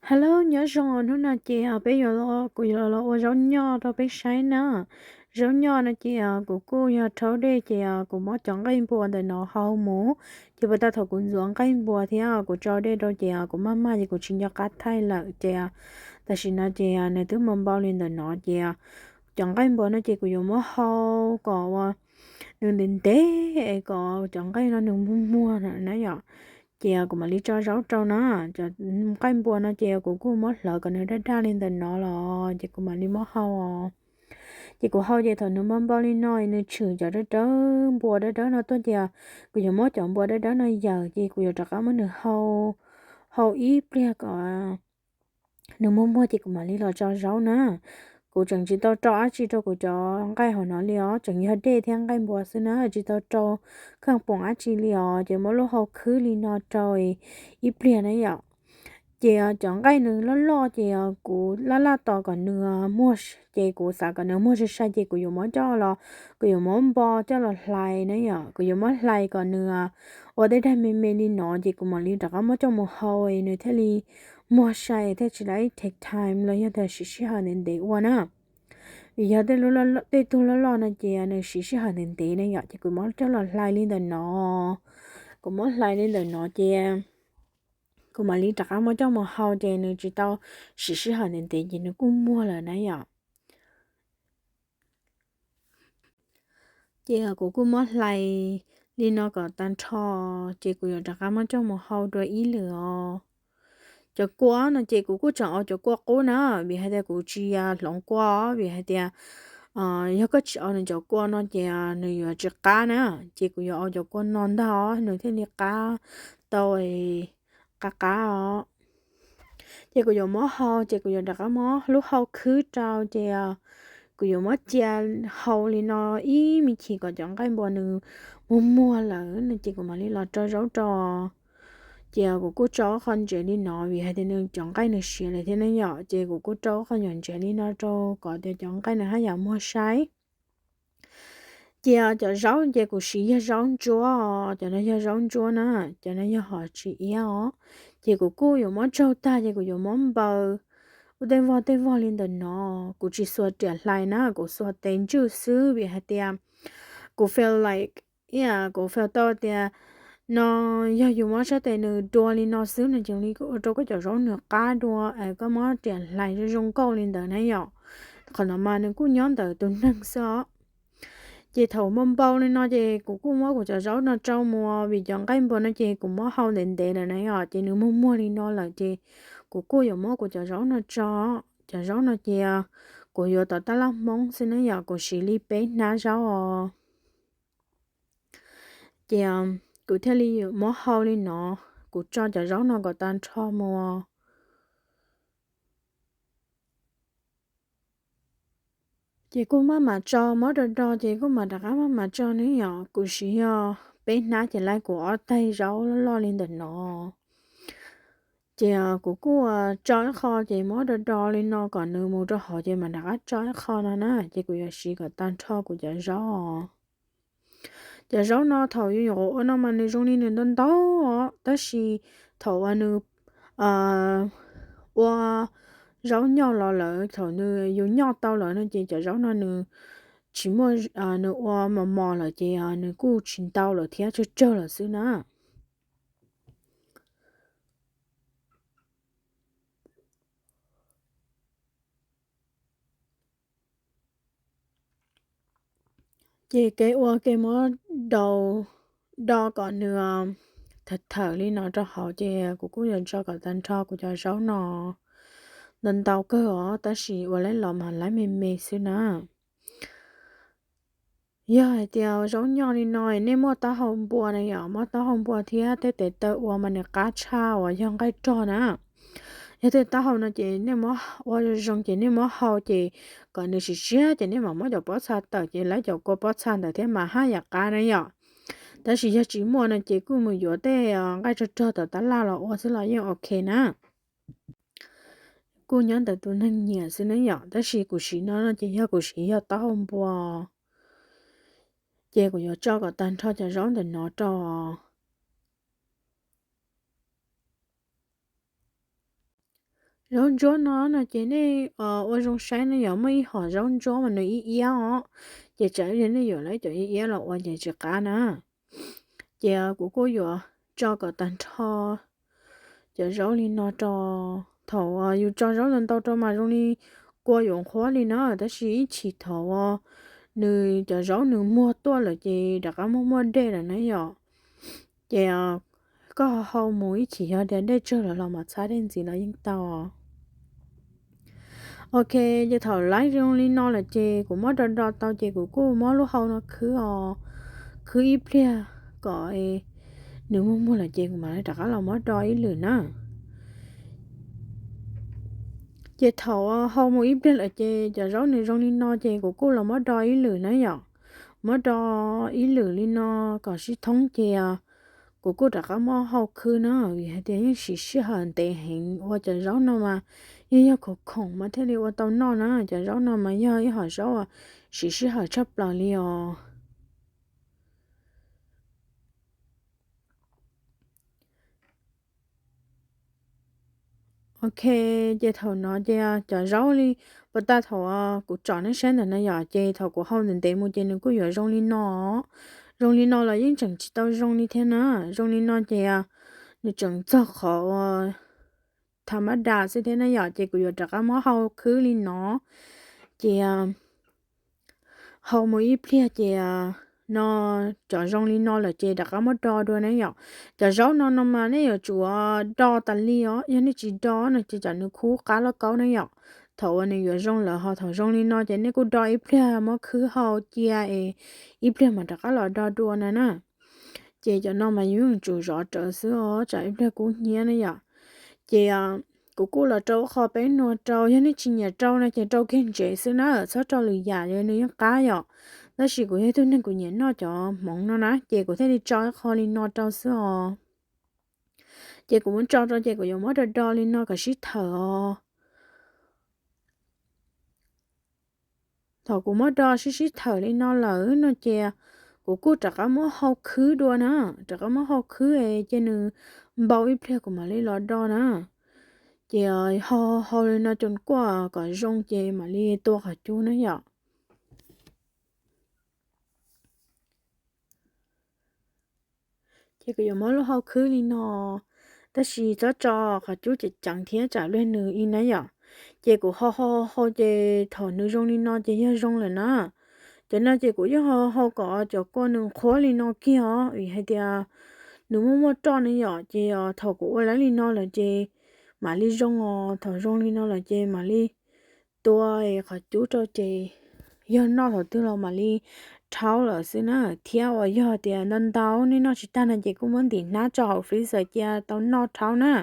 Hello, nyob zoo, hnub no ces peb yuav, kuv yuav los ua zaub nyoj rau peb saib na. Zaub nyoj no ces kuv kuj yog rhaub dej ces kuv muab cov nqaij npua ntawm no hau mus, ces puag ta thaum kuv ntxuav nqaij npua thiab kuv tso dej rau ces kuv maj maj ces kuv tsis nco qab thaij lawm ces tam sim no ces nws twb mus npau li ntawm no ces cov nqaij npua no ces kuv yuav muab hau kom ua nws ntev ntev es kom cov nqaij no nws muag muag na yom. Ces kuv mam li tso zaub rau na. Cov nqaij npua no ces kuv kuj muab hlawv kom nws daj daj li ntawm no los ces kuv mam li muab hau. Ces kuv hau ces thaum nws npau npau li no nws tshwm cov dawb dawb npua dawb dawb no tuaj ces kuv yuav muab cov npua dawb dawb no yawm ces kuv yuav rov qab muab nws hau, hau ib pliag kom nws muag muag ces kuv mam li los tso zaub na. Kuv tseem tsis tau rau dab tsi rau kuv cov nqaij hauv no li os, tseem yog dej thiab nqaij npua xwb na, tsis tau rau kheej poom dab tsi li os, ces muab lub hau khwb li no rau ib pliag na yom. Ces cov nqaij nws loj loj ces kuv laj laj tos kom nws muag, ces kuv xav kom nws muag sai sai ces kuv yuav muab coj los, kuv yuav muab npo coj los hlais na yom, kuv yuav muab hlais kom nws ua tej daim me me li no ces kuv mam li rov qab muab coj mus hau nws thiaj li muag sai thiaj tsis tau take time los yog tias siv sij hawm ntev ntev ua na. Vim yog tej tug loj loj no ces nws siv sij hawm ntev ntev na yom, ces kuv muab coj los hlais li ntawm no. Kuv muab hlais li ntawm no ces kuv mam li rov qab muab coj mus hau ces nws tsis tau siv sij hawm ntev ntev ces nws kuj muag lawm na yom. Ces kuv kuj muab hlais li no kom tag nrho, ces kuv yuav rov qab muab coj mus hau dua ib lwm os. Cov kua no ces kuv kuj tseem ua cov kua qub na, vim hais tias kuv tsis hloov kua, vim hais tias yog koj tsis ua nws cov kua no ces nws yuav tsis qab na, ces kuv yuav ua cov kua no ntag nws thiaj li qab tau qab qab os. Ces kuv yuav muab hau ces kuv yuav rov qab muab lub hau khwb rau ces kuv yuav muab cia hau li no ib me chim kom cov nqaij npua nws muag muag lawm no ces kuv mam li los rau zaub rau. Ces kuv kuj rau qhov ntsev li no vim hais tias nws cov nqaij nws siav lawm thiab ne yom, ces kuv kuj rau qhov nyuam ntsev li no rau kom tias cov nqaij nws haj yam muag saib. Ces cov zaub ces kuv siv yog zaub ntsuab, cov no yog zaub ntsuab na, cov no yog hom tsis iab os. Ces kuv kuj yuav muab tsaug tag ces kuv yuav muab npaws ua tej vog tej vog li ntawm no. Kuv tsis xuas riam hlais na, kuv xuas tes ntswj xwb vim hais tias kuv feel like, kuv feel tau tias no yog yus muab sab tes nws dua li no xwb no ces li ua rau koj cov zaub nws qab dua es koj muab riam hlais zoo zoo nkauj li ntawd na yom. Qhov no mas nws kuj nyob ntawm tus neeg xwb os. Ces thaum npau npau li no ces kuv kuj muab kuv cov zaub no rau mus vim cov nqaij npua no ces kuv muab hau ntev ntev lawm na yom, ces nws muag muag li no lawm ces kuv kuj yuav muab kuv cov zaub no tso. Cov zaub no ces kuv yuav tom tab laj Hmoob xwb na yom, kuv siv li peb hnab zaub os. Ces kuv thiaj li muab hau li no, kuv tso cov zaub no kom tag nrho mus. Ces kuj maj mam tso, muab do do ces kuj mam rov qab maj mam tso ne yom. Kuv siv yog peb hnab ces laib kuv ob taig zaub loj loj li ntawm no. Ces kuv kuj tso ib qho ces muab do do li no kom nws mus rau hauv ces mam rov qab tso ib qho no na. Ces kuv yuav siv kom tag nrho kuv cov zaub. Cov zaub no thaum yus nyuam qhuav ua no mas nws zoo li nws ntau ntau os, tab sis thaum uas nws ua zaub nyoj los lawm, thaum nws yus nyoj tau lawm no ces cov zaub no nws tsis muaj, nws ua mos mos lawm ces nws kuj tsis ntau lawm thiab, tsawg tsawg lawm xwb na. Ces kev ua ke muab do kom nws thawm thawm li no rau hauv ces kuv kuj yuav tso kom tag nrho kuv cov zaub no. Ntau ntau kawg os, tab sis ua laib los mas laib me me xwb na. Yog hais tias zaub nyoj li no nej muaj taub hau npua na yom, muaj taub hau npua thiab tej tes taw ua mas nws qab tshaj uas yog nqaij rog na. Yog tej taub hau no ces nej muab ua zoo ces nej muab hau ces kom nws siav siav ces nej mam muab cov pob txha tawm ces laib cov kua pob txha ntawd thiab mas haj yam qab na yom. Tab sis yog tsis muaj no ces kuj mus yuav tej nqaij rog rog tom tab laj los ua xwb los yeej ok na. Kuj nyob ntawm tus neeg nyiam xwb ne yom, tab sis kuv siv no no ces yog kuv siv yog taub hau npua. Ces kuv yuav tso kom tag nrho cov zaub ntawm no rau. Zaub ntsuab no no ces nej ua zoo saib no yog muaj ib hom zaub ntsuab mas nws iab iab os, ces tsam ib pliag nej yuav lawv cov iab iab los ua ces tsis qab na. Ces kuv kuj yuav tso kom tag nrho cov zaub li no rau. Thaum yus tso zaub ntau ntau rau mas zoo li kua yuav nqhuab li na, tab sis ib chim thaum uas nws cov zaub nws muag tuaj lawm ces rov qab muaj muaj dej lawm na yom. Ces koj hau mus ib chim yog tias dej tsawg lawm los mam txhab dej ntxiv los yeej tau. Ok, ces thaum laib zoo li no lawm ces kuv muab do do tau ces kuv kuj muab lub hau no khwb os, khwb ib pliag kom nws muag muag lawm ces kuv mam li rov qab los muab do ib lwm na. Ces thaum hau mus ib pliag lawm ces cov zaub nws zoo li no ces kuv kuj los muab do ib lwm na yom. Muab do ib lwm li no kom sib thoob ces kuv kuj rov qab muab hau khwb na, vim hais tias yeej siv sij hawm ntev heev, ua cov zaub no mas yeej yog khoom khoom mas thiaj li ua tau noj na. Cov zaub no mas yog ib hom zaub uas siv sij hawm tshaj plaws li os. Ok, ces thaum no ces cov zaub li puas tag thaum kuv tsom nej saib ntawm no yom, ces thaum kuv hau ntev ntev mus ces nws kuj yuav zoo li no. Zoo li no los yeej tseem tsis tau zoo li thiab na. Zoo li no ces nws tseem txog qhov uas tha mab da xwb thiab na yom, ces kuv yuav rov qab muab hau khwb li no. Ces hau mus ib pliag ces no cov zoo li no lawm ces rov qab muab do dua na yom. Cov zaub no no mas nej yuav tsum do tas li os, yog nej tsis do no ces tsam nws khub qab lauj kaub na yom. Thaum uas nws yuav zoo lawm ho thaum zoo li no ces nej kuj do ib pliag muab khwb hau cia es ib pliag mam rov qab los do dua na na. Ces cov no mas yus tsum zov rawv xwb os, tsam ib pliag kub hnyiab na yom. Ces kuv kuj los rau qho peb nua rau, yog nej tsis nyiam rau no ces rau kiag ntsev xwb na, txhob rau lwm yam nws yeej qab yom. Tab sis kuv yog ib tug neeg kuv nyiam noj cov hmoov no na ces kuv thiaj li tso ib qho li no rau xwb os. Ces kuv muab tso rau ces kuv yuav muab do do li no kom sib thawm os. Thaum kuv muab do sib sib thawm li no lawm no ces kuv kuj rov qab muab hau khwb dua na, rov qab muab hau khwb es ces nws npau ib pliag kuv mam li los do na. Ces hau hau li no cov kuaj kom zoo ces mam li tua qhov cub na yom. Ces kuv yuav muab lub hau khwb li no, tab sis txhob tso qhov cub ceev ceev thiab tsam luag nws ib na yom. Ces kuv hau hau hau ces thaum nws zoo li no ces yog zoo lawm na. Cov no ces kuv yeej hau hau kom cov kua nws qhuav li no kiag os, vim hais tias nws muaj muaj roj ne yom. Ces thaum kuv ua lawv li no lawm ces mam li zoo os, thaum zoo li no lawm ces mam li tua qhov cub rau ces yog noj thaum twg los mam li rhaub lawm xwb na. Thiab uas yog tias ntau ntau nej noj tsis tag no ces kuj muab ntim hnab tso hauv freezer cia tau noj rhaub na.